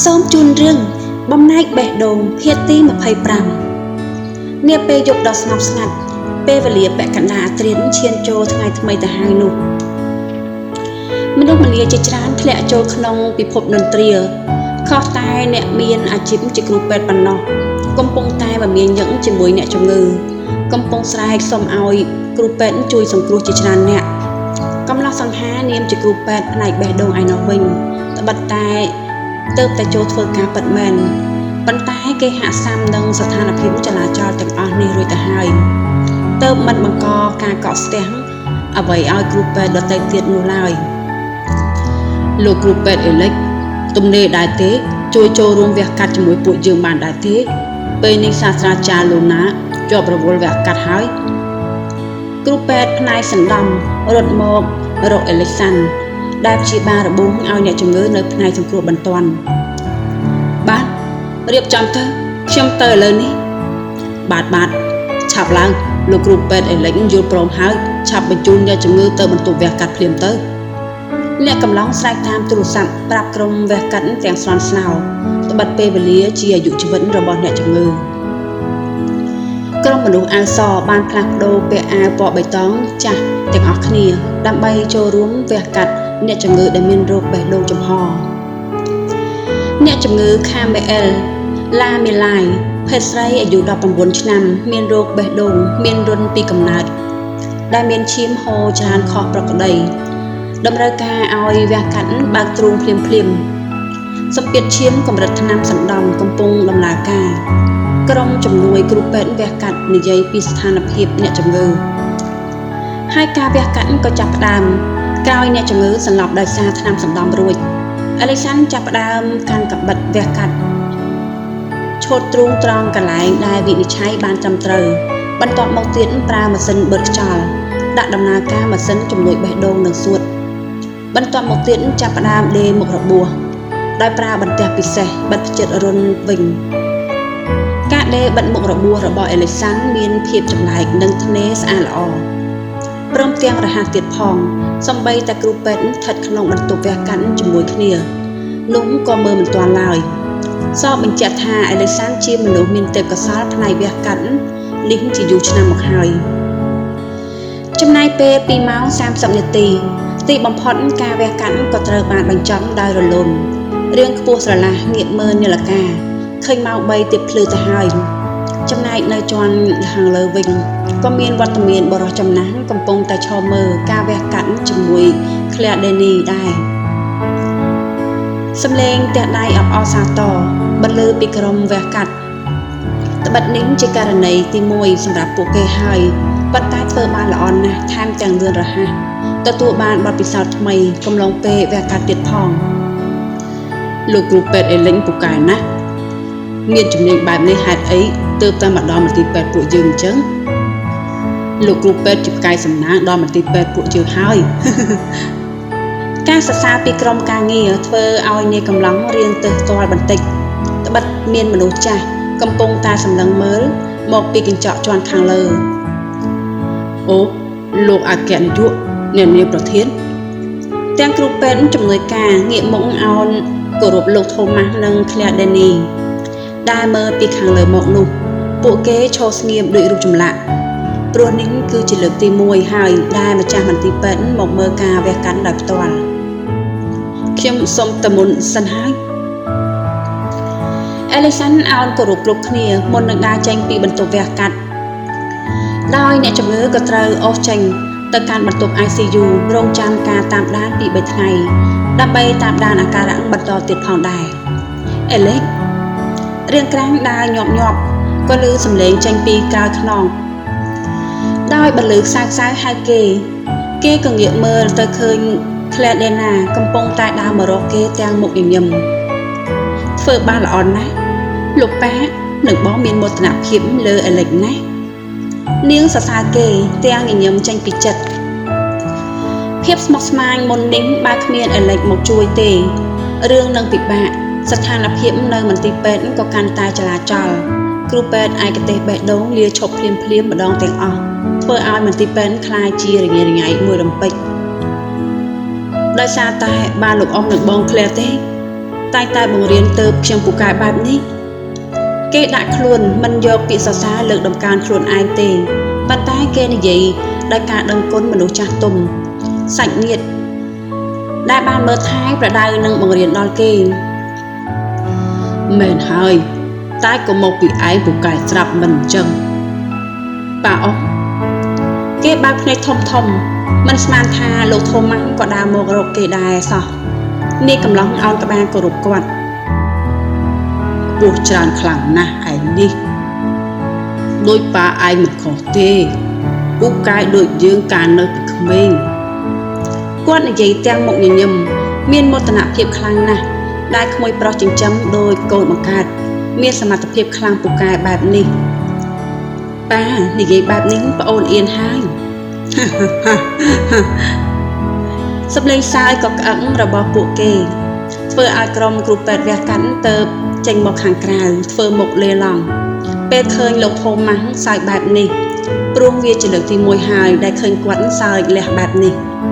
សូមជូនរឿងបំណែកបេះដូងភាគទី25នាពេលយប់ដ៏ស្ងប់ស្ងាត់ពេលវេលាពាក់កណ្ដាលអាត្រៀនឈានចូលថ្ងៃថ្មីទៅហើយនោះមនុស្សម្នាជាច្រើនធ្លាក់ចូលក្នុងពិភពតន្ត្រីខុសតែអ្នកមានអាជីពជាគ្រូពេទ្យប៉ុណ្ណោះកំពុងតែមមាញឹកជាមួយអ្នកជំងឺកំពុងស្រែកសុំឲ្យគ្រូពេទ្យជួយសង្គ្រោះជាច្រើនអ្នកកំឡោះសង្ហានាមជាគ្រូពេទ្យផ្នែកបេះដូងឯណោះវិញត្បិតតែទើបតែចូលធ្វើការពិតមែនប៉ុន្តែគេហាក់សាំនឹងស្ថានភាពចលាចលទាំងអស់នេះរួចទៅហើយទើបមិនបង្កការកកស្ទះអ្វីឲ្យគ្រូពេទ្យដទៃទៀតនោះឡើយលោកគ្រូពេទ្យអេលិចទំនេរដែរទេជួយចូលរួមវះកាត់ជាមួយពួកយើងបានដែរទេពេលនេះសាស្ត្រាចារ្យលូណាជាប់រវល់វះកាត់ហើយគ្រូពេទ្យផ្នែកសណ្ដំរត់មករកអេលិចសាន់ដែលព្យាបាលរបួសឲ្យអ្នកជំងឺនៅផ្នែកសង្គ្រោះបន្ទាន់បាទរៀបចំទៅខ្ញុំទៅឥឡូវនេះបាទបាទឆាប់ឡើងលោកគ្រូពេទ្យអេលិចយល់ព្រមហើយឆាប់បញ្ជូនអ្នកជំងឺទៅបន្ទប់វះកាត់ភ្លាមទៅអ្នកកំឡុងស្រែកតាមទូរស័ព្ទប្រាប់ក្រុមវះកាត់ទាំងស្លន់ស្លោត្បិតពេលវេលាជាអាយុជីវិតរបស់អ្នកជំងឺក្រុមមនុស្សអាវសបានផ្លាស់ប្ដូរពាក់អាវពណ៌បៃតងចាស់ទាំងអស់គ្នាដើម្បីចូលរួមវះកាត់អ្នកជំងឺដែលមានរោគបេះដូងចំហអ្នកជំងឺខាមេអែលឡាមីឡាយភេទស្រីអាយុ19ឆ្នាំមានរោគបេះដូងមានរុនពីកំណើតដែលមានឈាមហូរច្រើនខុសប្រក្រតីតម្រូវការឲ្យវះកាត់បើកទ្រូងភ្លាមភ្លាមសម្ពាធឈាមកម្រិតថ្នាំសណ្ដំកំពុងដំណើរការក្រុមជំនួយគ្រូពេទ្យវះកាត់និយាយពីស្ថានភាពអ្នកជំងឺហើយការវះកាត់ក៏ចាប់ផ្ដើមក្រោយអ្នកជំងឺសន្លប់ដោយសារថ្នាំសណ្ដំរួចអេលីសាន់ចាប់ផ្ដើមកាន់កាំបិតវះកាត់ឆូតទ្រូងត្រង់កន្លែងដែលវិនិច្ឆ័យបានត្រឹមត្រូវបន្ទាប់មកទៀតប្រើម៉ាស៊ីនបឺតខ្យល់ដាក់ដំណើរការម៉ាស៊ីនជំនួយបេះដូងនិងសួតបន្ទាប់មកទៀតចាប់ផ្ដើមដេរមុខរបួសដោយប្រើបន្ទះពិសេសបិទផ្ចិតរុនវិញការដេរបិទមុខរបួសរបស់អេលីសាន់មានភាពចម្លែកនិងធ្នេរស្អាតល្អព្រមទាំងរហ័សទៀតផងសូម្បីតែគ្រូពេទ្យស្ថិតក្នុងបន្ទប់វះកាត់ជាមួយគ្នានោះក៏មើលមិនទាន់ឡើយសបញ្ជាក់ថាអេលីសាន់ជាមនុស្សមានទេពកោសល្យផ្នែកវះកាត់នេះជាយូរឆ្នាំមកហើយចំណាយពេល2ម៉ោង30នាទីទីបំផុតការវះកាត់ក៏ត្រូវបានបញ្ចប់ដោយរលូនរឿងខ្ពស់ស្រឡះងាកមើលនាឡិកាឃើញម៉ោង3ទៀបភ្លឺទៅហើយចំណែកនៅជាន់ខាងលើវិញក៏មានវត្តមានបុរសចំណាស់កំពុងតែឈរមើលការវះកាត់ជាមួយ Claire Denis ដែរសំឡេងទះដៃអបអរសាទរបន្លឺពីក្រុមវះកាត់ត្បិតនេះជាករណីទី1សម្រាប់ពួកគេហើយប៉ុន្តែធ្វើបានល្អណាស់ថែមទាំងលឿនរហ័សទទួលបានបទពិសោធន៍ថ្មីកំឡុងពេលវះកាត់ទៀតផងលោកគ្រូពេទ្យអេលិញពូកែណាស់មានជំនាញបែបនេះហេតុអីទើបតែមកដល់មន្ទីរពេទ្យពួកយើងអញ្ចឹងលោកគ្រូពេទ្យជាផ្កាយសំណាងដល់មន្ទីរពេទ្យពួកយើងហើយការសរសើរពីក្រុមការងារធ្វើឲ្យនាយកំឡុងរៀងទើសទាល់បន្តិចត្បិតមានមនុស្សចាស់កំពុងតែសម្លឹងមើលមកពីកញ្ចក់ជាន់ខាងលើអូលោកអគ្គនាយកអ្នកនាងប្រធានទាំងគ្រូពេទ្យជំនួយការងាកមុខអោនគោរពលោកថូម៉ាស់និង Claire Denis ដែលមើលពីខាងលើមកនោះពួកគេឈរស្ងៀមដូចរូបចម្លាក់ព្រោះនេះគឺជាលើកទី1ហើយដែលម្ចាស់មន្ទីរពេទ្យមកមើលការវះកាត់ដោយផ្ទាល់ខ្ញុំសូមតមុនសិនហើយអេលីសាន់អោនគោរពគ្រប់គ្នាមុននឹងដើរចេញពីបន្ទប់វះកាត់ដោយអ្នកជំងឺក៏ត្រូវអូសចេញទៅកាន់បន្ទប់ ICU រងចាំការតាមដានពី3ថ្ងៃដើម្បីតាមដានអាការៈបន្តទៀតផងដែរអេលិចរៀងក្រាំងដើរញាប់ញាប់ក៏ឮសំឡេងចេញពីក្រោយខ្នងដោយបន្លឺខ្សៅខ្សៅហៅគេគេក៏ងាកមើលទៅឃើញ Claire Denis កំពុងតែដើរមករកគេទាំងមុខញញឹមធ្វើបានល្អណាស់លោកប៉ានិងបងមានមោទនភាពលើអេលិចណាស់នាងសរសើរគេទាំងញញឹមចេញពីចិត្តភាពស្មុគស្មាញមុននេះបើគ្មានអេលិចមកជួយទេរឿងនឹងពិបាកស្ថានភាពនៅមន្ទីរពេទ្យក៏កាន់តែចលាចលគ្រូពេទ្យឯកទេសបេះដូងលាឈប់ភ្លាមភ្លាមម្ដងទាំងអស់ធ្វើឲ្យមន្ទីរពេទ្យក្លាយជារញ៉េរញ៉ៃមួយរំពេចដោយសារតែបានលោកអ៊ំនិងបង Claire ទេ តែងតែបង្រៀនទៅខ្ញុំពូកែបែបនេះគេដាក់ខ្លួនមិនយកពាក្យសរសើរលើកដំកើងខ្លួនឯងទេប៉ុន្តែគេនិយាយដោយការដឹងគុណមនុស្សចាស់ទុំសាច់ញាតិដែលបានមើលថែប្រដៅនិងបង្រៀនដល់គេមែនហើយតែក៏មកពីឯងពូកែស្រាប់មិនអញ្ចឹងប៉ាអ៊ុកគេបើកភ្នែកធំធំមិនស្មានថាលោកធូម៉ាំងក៏ដើរមករកគេដែរសោះនាយកំឡោះអោនក្បាលគោរពគាត់ពោះច្រើនខ្លាំងណាស់ឯងនេះដោយប៉ាឯងមិនខុសទេពូកែដូចយើងកាលនៅពីក្មេងគាត់និយាយទាំងមុខញញឹមមានមោទនភាពខ្លាំងណាស់ដែលក្មួយប្រុសចិញ្ចឹមដោយកូនបង្កើតមានសមត្ថភាពខ្លាំងពូកែបែបនេះប៉ានិយាយបែបនេះប្អូនអៀនហើយសំឡេងសើចក៏ក្អឹងរបស់ពួកគេធ្វើឲ្យក្រុមគ្រូពេទ្យវះកាត់ទៅចេញមកខាងក្រៅធ្វើមុខលេឡង់ពេលឃើញលោកធូម៉ាស់សើចបែបនេះព្រោះវាជាលើកទី1ហើយដែលឃើញគាត់សើចលះបែបនេះ។